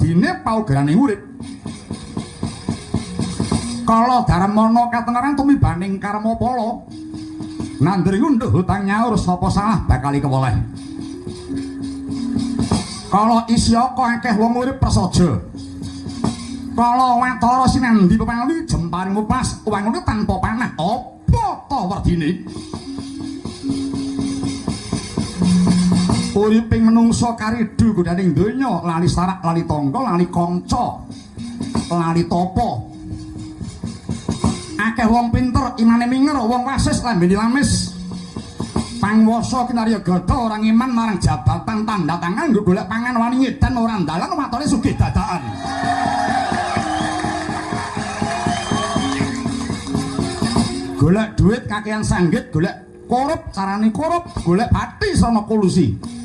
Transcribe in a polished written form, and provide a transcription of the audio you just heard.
werdine paugerane urip. Kala darmana kateneran tumibaning karma pala. Nandur ngunduh hutang nyaur sapa salah bakal keweleh. Kala isyaka akeh wong urip prasaja. Kala watara sinandhi pepali jemparing upas wangune tanpa panah apa ta werdine. Uriping menungsa karidu godhaning donya lali sarak lali tangga lali kanca lali tapa. Akeh wong pinter imane minger wong wasis lambene lamis. Pangwasa kinarya gada orang iman marang jabatan tanda tangan nggo golek pangan wani ngedan ora ndalan watone sugih dadakan. Golek duit kakean sanggit, golek korup carane korup, golek pati sono kolusi.